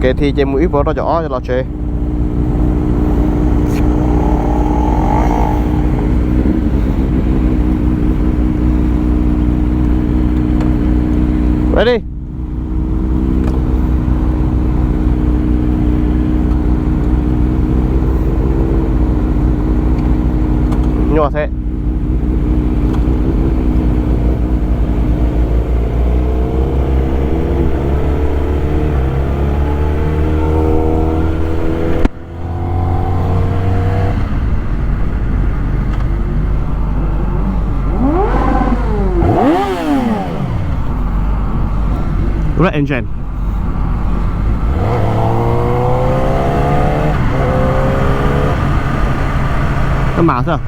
Kev thi ces mus ib puas rau cov ob los tsev. Ready. Nyuaj thiab. Red engine. Kab mas xwb.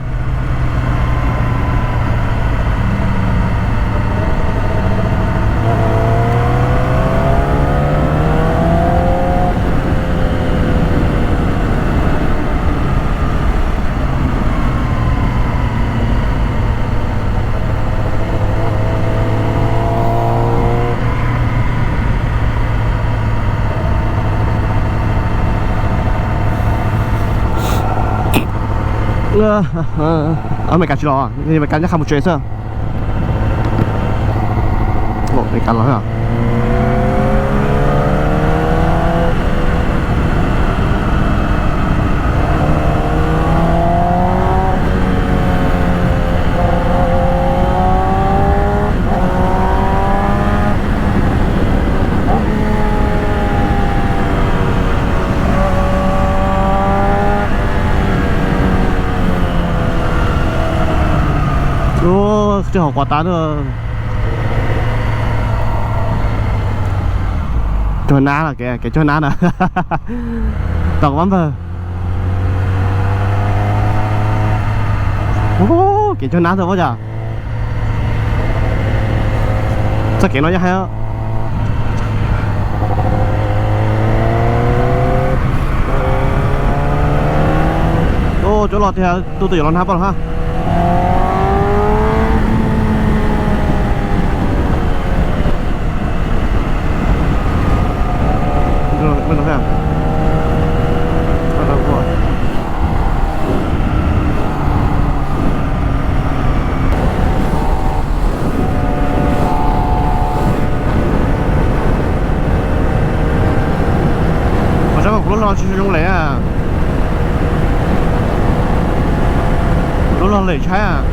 Ov, Meskas tsis los, Meskas nyob qha mus tsev xwb. Meskas los. Ub, tsis hauv quav tas na. Cuag nab los, kev kev cuag nab na. Tau kuv pab npawg. Ub, kev cuag nab tau ua cas. Txoj kev no yeej hais. Ub, cov los tiag, tus twg yuav los nab poj los hab. Qhov tseeb mas kuv lub hlo tsis zoo lem. Lub hlo lem tshaib.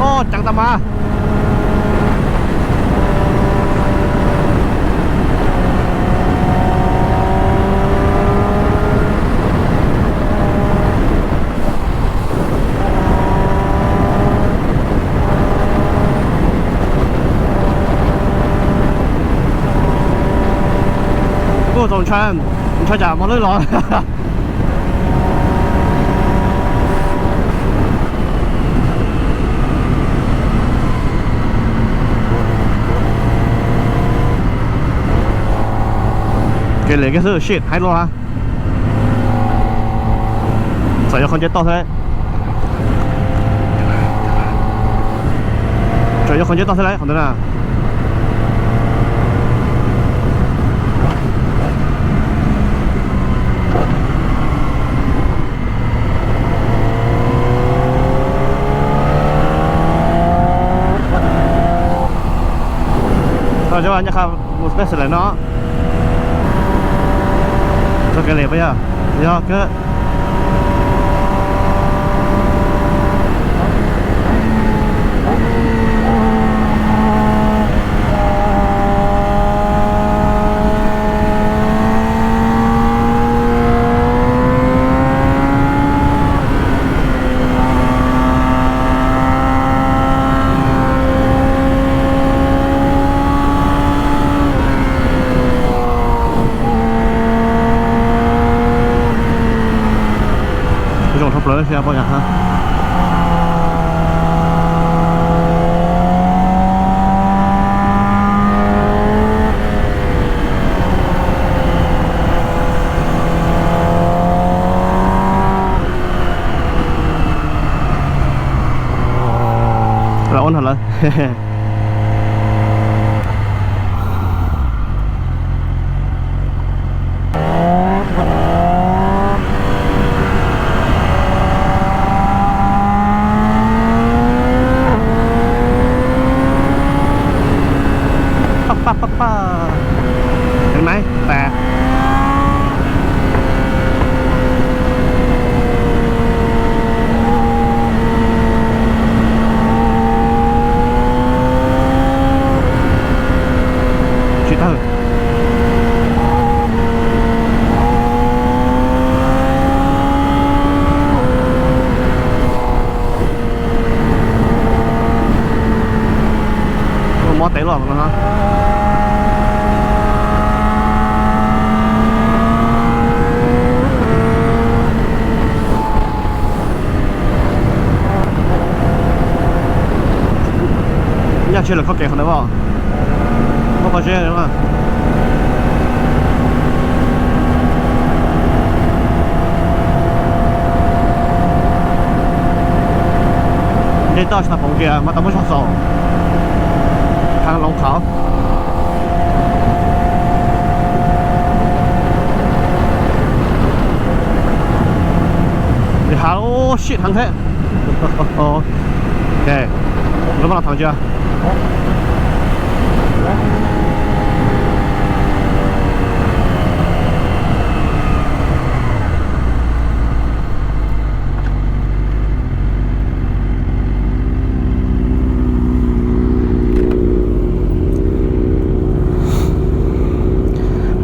Ov, ceev tas mas. Kuj txaus ntshai, ntshai tsam mos lwj los. Kev lem kiag xwb, shit, haib luaj hab. Txawm yuav qhov nce toj thiab. Txawm yuav qhov nce toj thiab lauj qhov ntawd na. Cov nyob qha mus peb xwm lawm no. Txoj kev lem puas yog? Yog kawg. Lawv sib poj yam ha. Los ua no lawm. Paj paj paj paj. Heev na, tas. Tsis tawg. Mob tes luaj no. Nyaj tsis lawm kho kev qhov ntawd as. Muab kho seb. Nce toj tsis tau poov kiag mas tau muab zog xaus. Thaj loov qhauv. Li hav, shit, heev thiab. Ok, lawv pab los thov ntsia.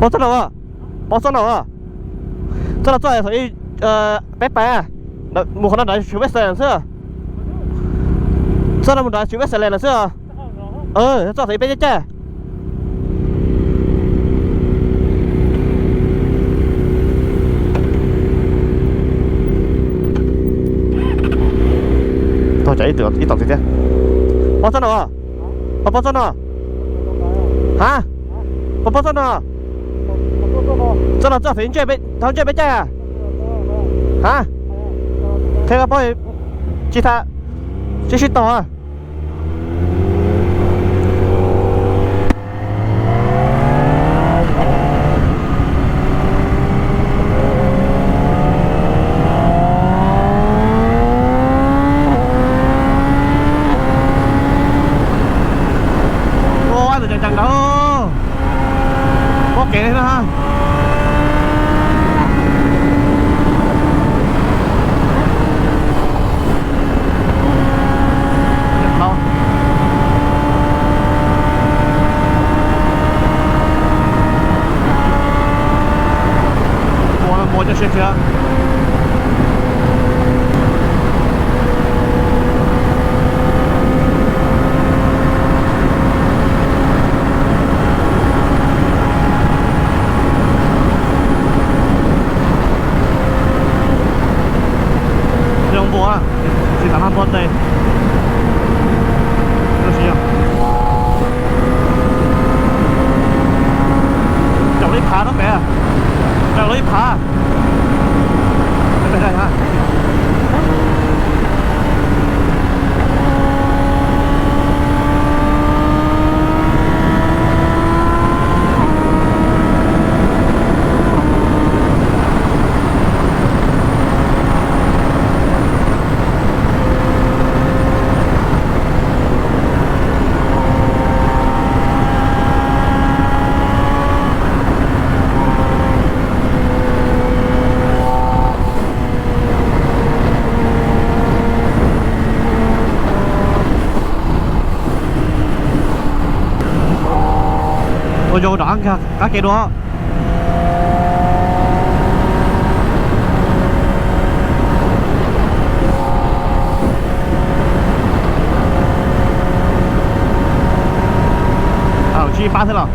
Pov txoj no, pov txoj no, txoj no txoj thaum ub peb pais mus qhov no nrad tshwm Westland xwb. Txoj no mus nrad tshwm Westland lawm xwb. Txoj thaum ub peb caij caij. Tau cas ib tog ib tog ntxiv thiab. Pov txoj no, pov txoj no. Ha, pov pov txoj no. Txoj no txoj thaum ub ntsej peb caij. Ha, qhia koj paub, tsis tas, tsis sib tog. Ua tus ceev ceev ntawd, pob kev li na. Ua no mus coj siab thiab. Zoo npua, tsis tas nag npua tes. Caum lub ib phav no pem, caum lub ib phav. Ua zoo rov qab kev dua. Tsis pab thiab los?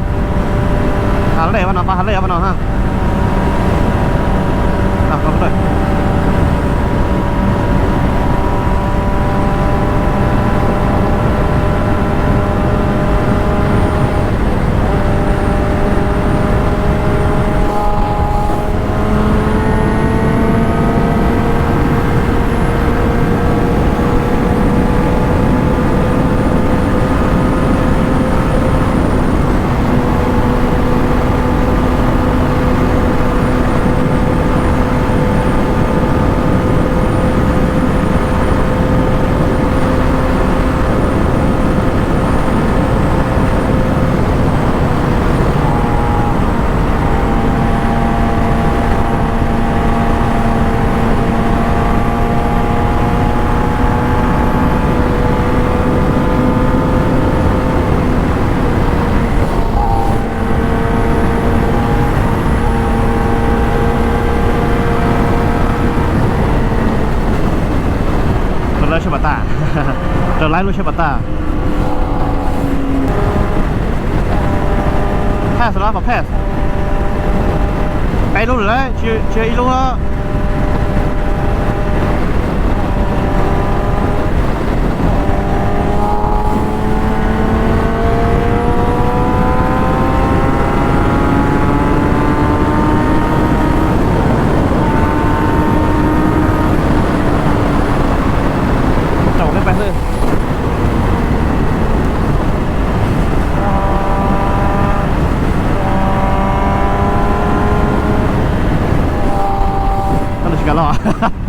Lej pab no, pab lej pab no ha. Raws laiv lub tsheb pas tag. Pass lawm, pas pass. Peb lub lawm, tsis, tsis yog ib lub. Tau peb pais xwb. Tsis kam los.